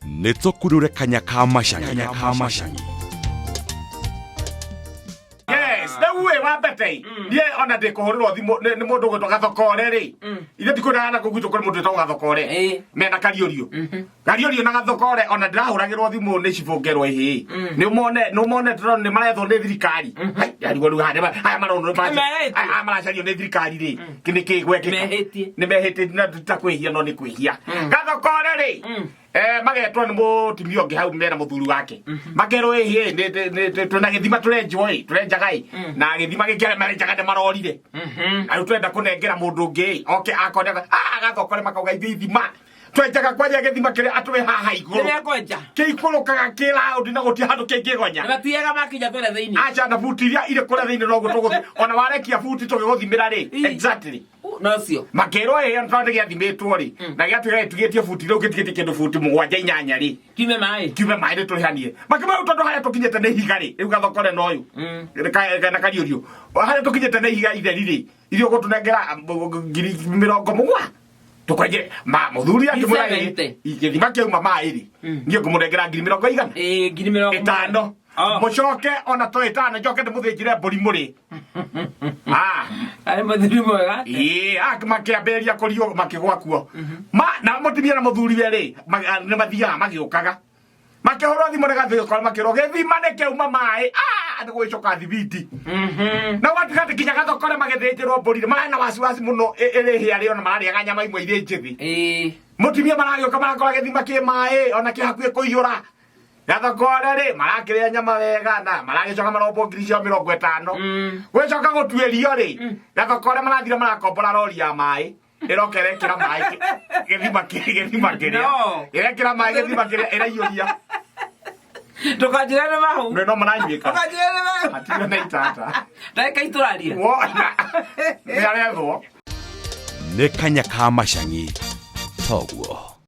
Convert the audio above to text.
Nĩ tũkurure kanya ka macangi. Ka macangi. Yes, rĩu ĩ wa mbete niĩ ona ndĩ kũhũrĩrwo thimũ nĩ mũndũ ũgwĩtwo gathokore rĩ. Ithe tikũrĩ na kũu gwitũ kũrĩ mũndũ wĩtagwo gathokore. Mena kariũrio. Kariũrio na gathokore ona ndĩrahũragĩrwo thimũ nĩ cibũngerwo ĩhĩ. Nĩ ũmone nĩ ũmone tũrona nĩ marethwo nĩ thirikari. Hai, ndarigwo rĩu haha aya maronwo nĩ Nĩmehĩtie. aya maracario nĩ thirikari rĩ. Nĩ kĩ gwekĩka? Mehĩtie. Nĩ mehĩtie na ta kwĩhia no nĩ kwĩhia. Gathokore rĩ. Magetwo nĩ mũtumia ũngĩ hau mena mũthuri wake makerwo ĩhĩ twĩna gĩthima tũrenjwo ĩ tũrenjaga ĩ na gĩthima gĩkĩ arĩa marenjaga nĩ marorire na rĩu tũrenda kũnengera mũndũ ũngĩ ĩ oke akone agathokore makauga ithuĩ ithima twenjaga kwanja gĩthima kĩrĩa atũrĩ haha igũrũ Nĩmekwenja. kĩikũrũkaga kĩ raũndi na gũtirĩ handũ kĩngĩgonya. Nĩmatiaga makinya kũrĩa thĩinĩ. Aca na buti iria irĩ kũrĩa thĩinĩ noguo tũgũthi ona warekia buti tũgĩgũthimĩra rĩ. Exactly. Nocio. Makerwo ĩ tondũ gĩathimĩtwo rĩ na gĩatuĩka gĩtigĩtie buti rĩu gĩtigĩtie kĩndũ buti mũgwanja inyanya rĩ. Kiume maĩ. Kiume maĩ nĩ tũrĩhanie makĩmwe rĩu tondũ harĩa tũkinyĩte nĩ ihiga rĩ rĩu gathokore na ũyũ na kariũriũ harĩa tũkinyĩte nĩ ihiga itheri rĩ irio gũtũnengera 70,000 tũkwenje ma mũthuri akĩmwĩra ĩ, 70. Gĩthima kĩauma maĩ rĩ niĩ ngũmũnengera ngiri mĩrongo igana Ĩĩ, 50,000. 5. Oh. Mũcoke ona to 5 njoke ndĩmũthĩnjĩre mbũri mũrĩ. Ah. Arĩ mũthuri mwega. Ĩĩ, makĩambĩrĩria kũrio makĩgwa kuo ma na mũtumia na mũthuriwe rĩ nĩ mathiaga magĩũkaga makĩhũrwo thimũ nĩ gathĩkora makĩrwo gĩthima nĩ kĩauma maĩ. Ah, nĩ gwĩcoka thibiti na gwatuĩka atĩ nginya gathokore magĩthĩnjĩrwo mbũri rĩ, mararĩ na wasiwasi mũno ĩrĩ hĩa rĩ ona mararĩaga nyama imwe irĩ njĩthĩ. Mũtumia maragĩũka marakora gĩthima kĩ maĩ ona kĩ hakuhĩ kũiyũra. Gathokore rĩ marakĩrĩa nyama wega na maragĩcoka marombwo ngiri cio 50. Gwĩcoka gũtuĩrio rĩ gathokore marathire marakombora rori ya maĩ ĩroka ĩrekĩra maĩ gĩthima kĩrĩa No. ĩrekĩra maĩ gĩthima kĩrĩa ĩraiyũria. Ndũkanjĩre nĩ mahu. Nĩ no maranyuĩka. Ndũkanjĩre nĩ mahu. Hatirĩ na itata. Ndagĩka itũrarie. Wona nĩ arethwo. Nĩ kanya ka macangi toguo.